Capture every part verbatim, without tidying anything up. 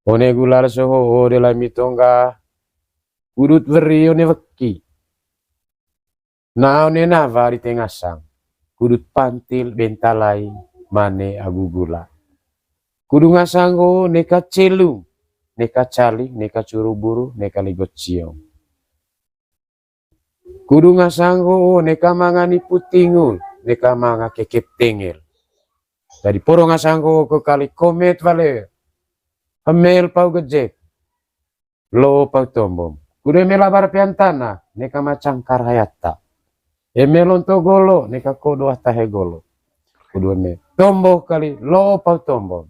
One gula leso ho'o de lami tongga, kudut weri one weki. Na one nawa di tengasang, kudut pantil bentalai mane agu gula. Kudu ngasang ho'o neka celung, neka caling, neka curu buru, neka ligot ciong. Kudu ngasang ho'o neka manga nipu tingul, neka manga kekep tengel. Jadi poro ngasang ho'o ke kali komet wale, hemel pau gejek, lo pau tombom. Kudu eme labar pean tanah, neka macang karayata. Eme lonto golo, neka kodo atahe golo. Kudu eme tombo kali, lo pau tombom.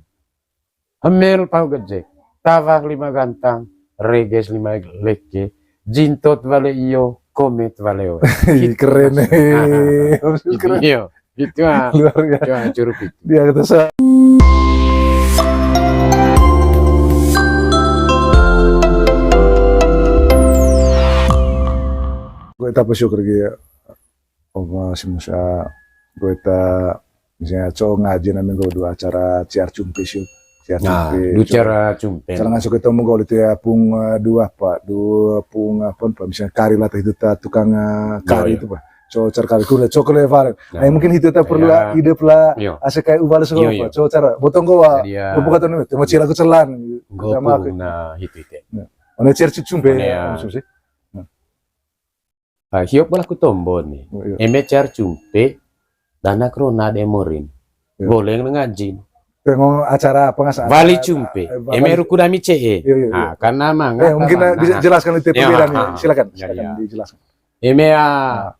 Hemel pau gejek, tawah lima gantang, reges lima leke, jintot wale iyo, komet wale oe. Ih, keren, eh. Keren. Iyo, itu ah. Luar biasa. Itu ah, curup itu. Dia kata sa- Gue tak bersyukur gitu ya. Oma si Musa, gue ta, misalnya, cowok ngaji namanya gue dua acara ciar cumpe sih. Ciar cumpe, du ciar cumpe. Cara ngasuh kita mau gue itu ya, pung, eh, dua apa, dua pung apa, apa, misalnya kari lah, itu ta tukang, eh, kari itu, Pak. Cowok cara kari kuda, cowok lebar. Nah, mungkin itu ta perlu ide pula, asa kayak ubal semua, Pak. Cowok cara, botong goa, bukan tuh nih, cuma ciar aku celan. Gue pung, nah, itu, itu. Nah, mana ciar cumpe, ya, maksud sih. Nah. Ah, hiop balaku tombo ni. Oh, iya. Eme ciar cumpe, danak rona de morin. Iya. Goleng ne ngajin. Tengok acara apa nggak salah? Wali cumpe. Eme ruku dami ce'e. Iya, iya, iya. Ah, karena manga. Eh, mungkin bisa jelaskan itu perbedaan ya. Silakan, silakan dijelaskan. Eme, ah,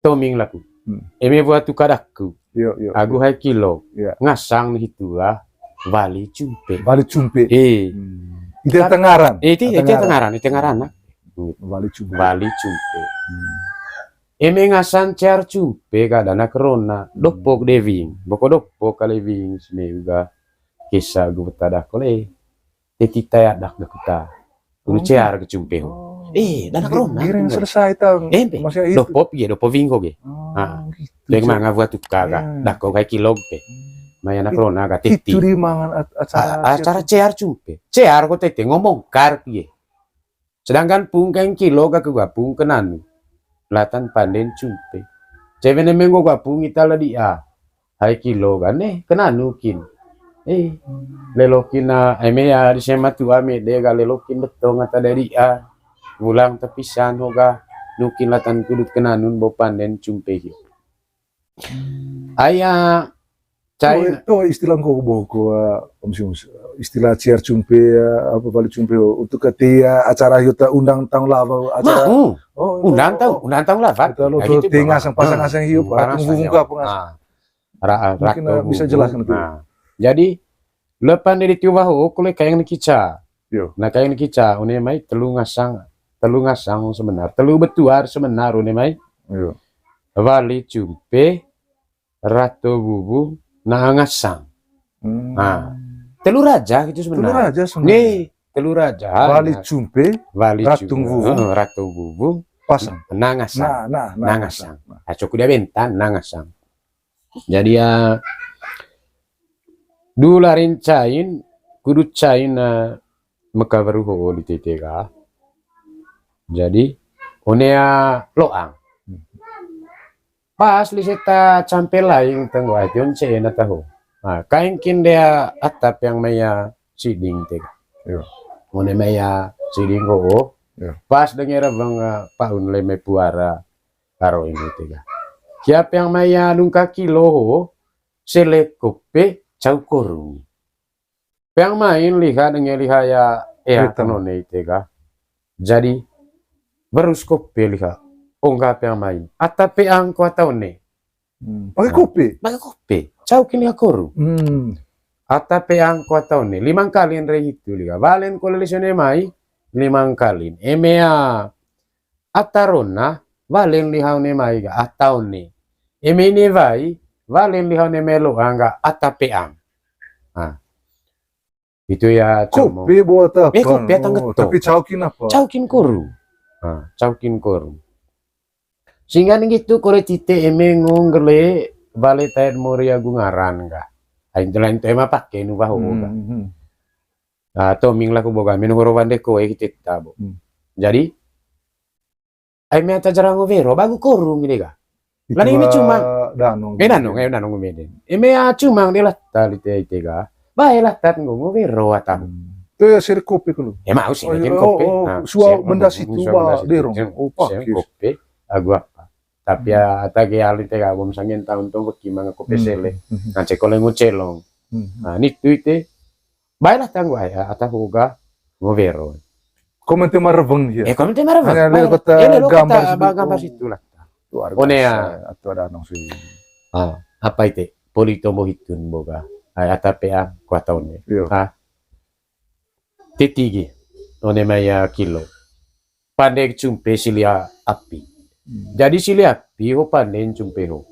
toming laku. Hmm. Eme buat tu kadaku. Iya, iya. Agu hai kilo. Iya. Ngasang ni hitu ah, wali cumpe. Wali cumpe. Eh. Hmm. Itu tengaran. Eh, itu, itu tengaran, itu tengaran, nah. Wali cumpe. Wali cumpe. Hmm. Eme ngasang ciar cumpe kada na kerona, dopok dewing. Boko dopok kali wing, semeuga. Kesa gu betada kole. Teti taya dak dak kuta. Ulu ciar ke cumpe ho. Eh, danak rona. Giring selesai tang. Eh, empe. Dopo pi ge, dopo winggo ge. Ah, gitu. Dek manga buat tuka ga. Dak ko kai kilo pe. Maya nak rona ga teti. Itu di mangan acara, acara ciar cumpe. Ciar ko tete ngomong kar pi ge. Sedangkan pung kaing kilo ga ke gua pung kenanu. Latan panden cumpe. Cewe ne menggo gua pung ita la dia. Hai kilo ga ne, kenanu kin. Eh, lelokin na, eme ya di sema tua mede ga lelokin betong ata dari a. Wulang tepisan ho ga, nukin latan kudut kenanun bo panden cumpe hio. Aya, cai. To istilah nggo boko, eh, Om Simus. Istilah ciar cumpe, eh, apa balik cumpe, untuk ketia acara yuta undang tahun lama, acara. Undang tahun, undang tahun lama. Kita lo tengasang pasang asang hiu, patung bubung ke apa ngasang. Mungkin bisa jelaskan itu. Nah, jadi lepan dari tiuba ho kule kaing ni kica. Nah, kaing ni kica, une mai telu ngasang, telu ngasang sebenar, telu betuar sebenar une mai. Wali cumpe, rato bubung, na ngasang. Nah, telu raja gitu sebenar. Telu raja sebenar. Nih, telu raja. Wali cumpe, wali ratung cumpe, bubung, ratung bubung, pasang. Na ngasang. Na ngasang. Nah, cukup dia bentan, na ngasang. Jadi ya, du larin cain, kudut cain na meka weru ho oli tete ga. Jadi, one ya loang. Pas lise ta campe laing tenggo ai tion cena taho. Nah, kaing kin dea atap yang maya siding tega. One maya siding ho. Pas dengar abang, eh, paun leme puara karo ini tega. Kiap yang maya lungka kilo ho, selek kope cau korung. Peang main liha denge liha ya, eh, ano ne ite ga. Jadi, berus kope liha. Ongga peang main. Ata peang ko ata one. Pakai kope? Pakai kope. Cau kin liha koru. Ata peang ko ata one. Limang kalin re hitu liha. Balen ko lele sone mai. Limang kalin. Emea. Ata rona, walen liha one mai ga, ata one. Eme ine wai, walen liha one melo angga, ata peang. Nah. Itu ya, kope buat apa? Eh, kope atang getok. Tapi caukin apa? Caukin koru. Nah, caukin koru. Sehingga ning gitu kore tite eme ngong gele bale taet mori agu ngaran ga. Ain telain tu ema pake nu baho ga. Ah, toming laku bo ga, menohoro wande koe kita bo. Hmm. Jadi, ai me ata jarang ngo wero, ba agu korung gini ga. Lani eme cumang. Danong. Eh, danong, eh, danong mede. Eme a cumang de lata lite ite ga. Bae lata ngo, ngo wero ata. Hmm. Itu ya seri kopi kalo. Ya mau sih, oh, bikin iya, kopi. Oh, oh, nah, sua benda situ, sua benda situ. Derong. Oh, pakai kopi. Agu apa? Tapi ya, ata ge alite ga bom sangen tahun to weki manga kopi sele. Hmm. Nah, ceko lengo celong. Hmm. Nah, nitu ite. Bae lata ngo ai, ata hoga ngo wero. Komen te mareweng ya. Eh, komen te mareweng. Hanya lelo kata gambar situ lah. Luar biasa. One ya. Atu ada nong sih. Ah, apa ite? Poli tombo hitun boga. Ai ata pea kuat tahun ya. Iya. Ah. Titi gi. One mai ya kilo. Pande cumpe sili api. Hmm. Jadi sili api ho pande cumpe ho.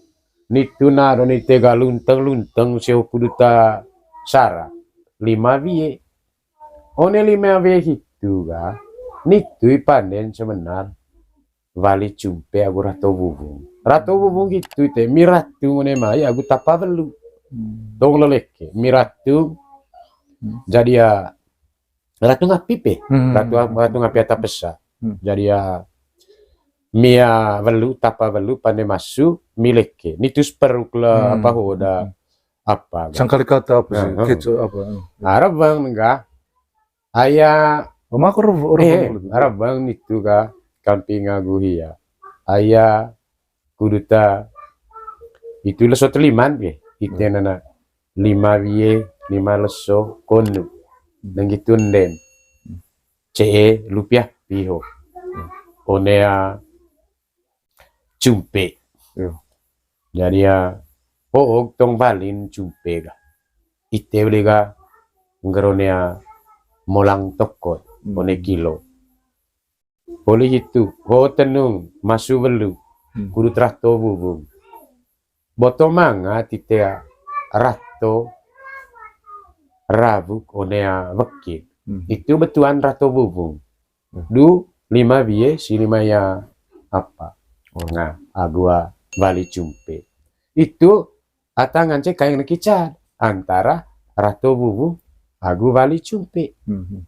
Nitu na do ni tega lunteng-lunteng seho kuduta sara. Lima wie. One lima wie hitu ga. Nitu i pande sebenar. Wali cumpe agu Rato Wuwung. Rato Wuwung hitu ite mi ratu one mai agu tapa welu. Hmm. Tong leleke. Mi ratu. Hmm. Jadi ya Ratu Ngapi pe. Hmm. Ratu, Ratu Ngapi ata pesa. Hmm. Jadi ya, mi welu, tapa welu, pande masu, mi leke. Nitu seperuk le, hmm, apa ho da, hmm, apa ga. Sangkali kata apa sih? Hmm, hmm. Keco apa? Hmm. Nah, reweng ga. Aya. Mama aku reweng, eh, reweng nitu ga. Kamping agu hia. Aya kuduta itu leso teliman ge. Ite nana. Lima wie, lima leso, konu. Nenggi tunden. Cee, lupiah, piho. Onea, cumpe. Iyo. Jadi ya, hoog tong walin cumpe ga. Ite weli ga, ngger onea molang tokot, hmm, one kilo. Poli hitu, ho tenung, masu welu, hmm, kudut Rato Wuwung. Boto manga titea Rato Rawuk onea wekit. Hmm. Itu betuan Rato Wuwung. Hmm. Du lima wie si lima ya apa. Oh. Nah, agua wali cumpe. Itu ata ngance kaeng ne kica antara Rato Wuwung agu wali cumpe. Mhm.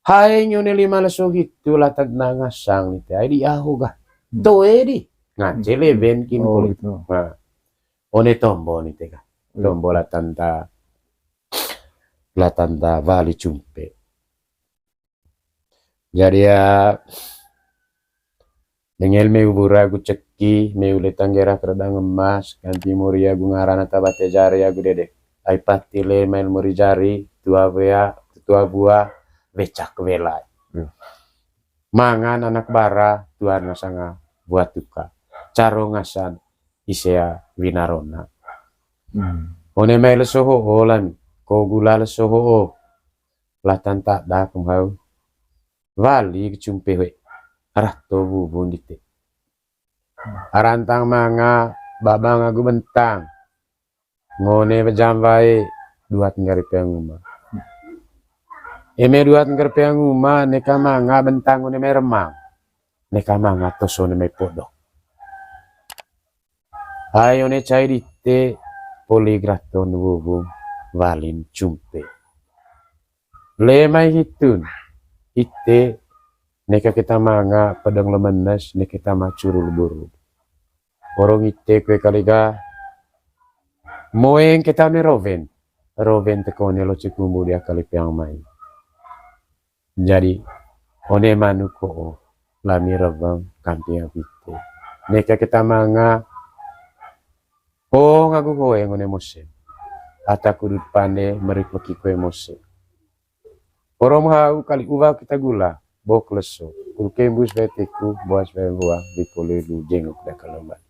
Hae nyone lima leso gitu lata na ngasang nite ai di aho ga. Hmm. Toe di. Ngance lewen kin. Oh, kuli. Gitu. Nah. One tombo nite ga. Iya. Tombo latanta, latanta wali cumpe. Jadi ya, dengel meu wura gu ceki, meu le tanggera kerdang emas, ganti muri agu ngarana tabate jari agu dedek. Ai pati le mail muri jari, tua wea, tua bua, wecak welai. Hmm. Mangan anak bara, tuan ngasanga buat tuka. Caro ngasan, isea winarona. Hmm. One mai leso ho'o lami, ko gula leso ho'o. Latan tada kumhau. Wali kecumpe hoe. Rato Wuwung dite. Arantang manga, babang agu bentang. Ngone bejam wae, duat nggari pea nguma. Eme duat nggari pea nguma, neka manga bentang ngone mai remang. Neka manga toso one mai podok. Ai one cai dite, poli Rato Wuwung, walin cumpe. Le mai hitun, ite, neka kita manga pedang lemenes, neka kita macurul buru. Orong ite kue kali ga, moeng kita ne rowen, rowen teko ne loce kumbu dia kali peang mai. Jadi, one manuk ho'o, lami reweng, kamping apite. Neka kita manga, o ngagu hoe ngone mose. Ata kudut pande, merik weki kue mose. Orom hau kali uwa kita gula, bok leso. Kul kembus wae teku, boas wae mbuang, di kole lu jenguk da kaloman.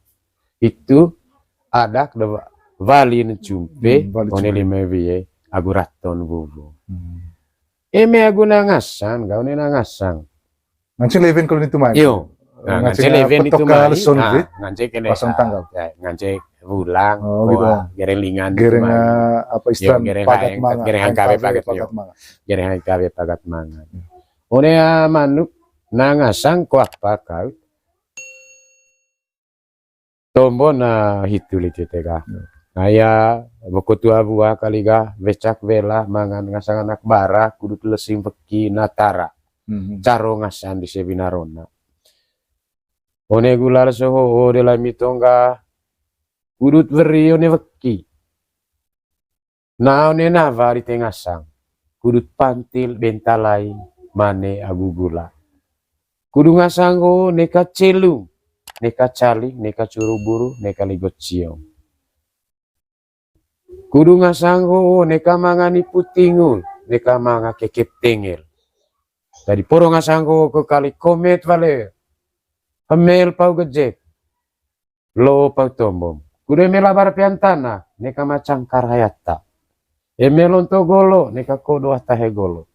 Itu adak da wa-, wali ne cumpe, hmm, wali one cumpe. Lima wie, agu Rato Wuwung. Hmm. Eme agu na ngasang, ga one na ngasang. Ngance lewen kalau nitu mai. Iyo. Nah, ngance lewen nitu mai. Leson, ah, ngance kene, pasang tanggal. Ya, ngance wulang, oh, gitu. Gereng lingan, gereng, ah, apa istilah, gereng pagat manga. Gereng hangkawe pagat manga. Gereng hangkawe pagat manga. One, ah, manuk, na ngasang ko apa kau? Tombo na hitu lite tega. Hmm. Aya, woko tua wua kali ga, wecak wela, mangan ngasang anak bara, kudut lessing weki natara. Mhm. Caro ngasan di Sewinarona. One gula leso ho'o de lami tongga, kudut weri one weki. Na one nawa di tengasang, kudut pantil bentalai mane agu gula. Kudu ngasang ho'o neka celung, neka caling, neka curu buru, neka ligot ciong. Kudu ngasang ho'o neka manga nipu tingul, neka manga kekep tengel. Jadi poro ngasang ho'o ke kali komet wale, hemel pau gejek, lo pau tombom. Kudu eme labar pean tanah, neka macang karayata. Eme lonto golo, neka kodo atahe golo.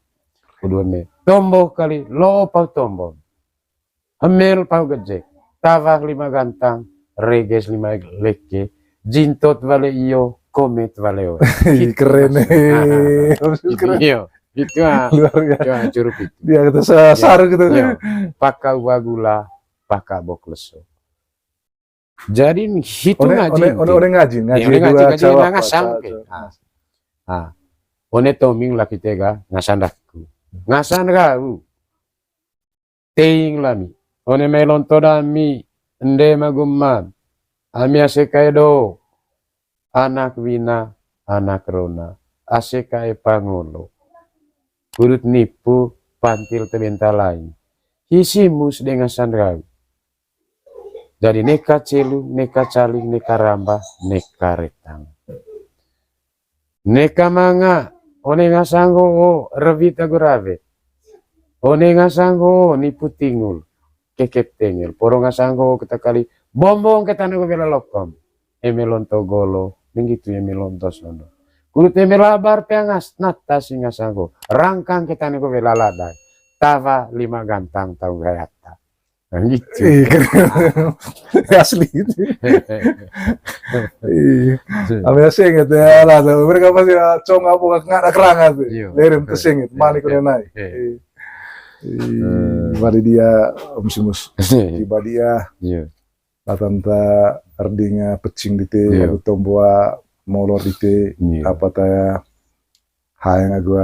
Kudu eme tombo kali, lo pau tombom. Hemel pau gejek, tawah lima gantang, reges lima leke, jintot wale iyo, komet wale o. Ih, keren, eh. Itu, keren. Iyo, itu ah. Luar biasa. Itu ah, curup itu. Dia kata sa-, saru gitu. Iyo. Paka ua gula, paka bok leso. Jadi hitu ngaji. One, one, one ngaji, ngaji, one ngaji, dua ngaji, cawa, ngasang cawa, ke. Cawa. Ah. Ah. One toming laki tega, ngasan daku. Ngasan gau. Teing lami. One mai lonto dami, ende magumam. Ami ase kae do. Anak wina, anak rona. Ase kae pangolo. Kudut nipu, pantil tebentalai. Hisi mus de ngasan rau. Jadi neka celung, neka caling, neka ramba, neka retang. Neka manga, one ngasang ho'o, rewit agu rawet. One ngasang ho'o, nipu tingul, kekep tengel. Poro ngasang ho'o keta kali, bombong keta nuku bela lokom. Eme lonto golo, ninggitu eme lonto sono. Kudut eme labar peangas, nata si ngasang ho'o. Rangkang keta nuku bela ladai. Tawa lima gantang tau gayata. Nah, gitu. Ih, keren. Asli gitu. Ih, ame sengit ya lah, tuh. Mereka pasti, ah, cong apa nggak ada kerang tuh. Iya. Lerem tersengit, iya, mani iya, kena naik. Iya. Ih, ih, eh. Bari dia, Om Simus. Tiba dia. Iya. Latanta erdinga pecing dite, iya, agu tomboa molor dite, iya, apa taya hayang agu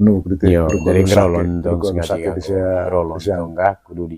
nuk dite. Iya, jadi ngerolon dong, ngerolon dong, kudu di.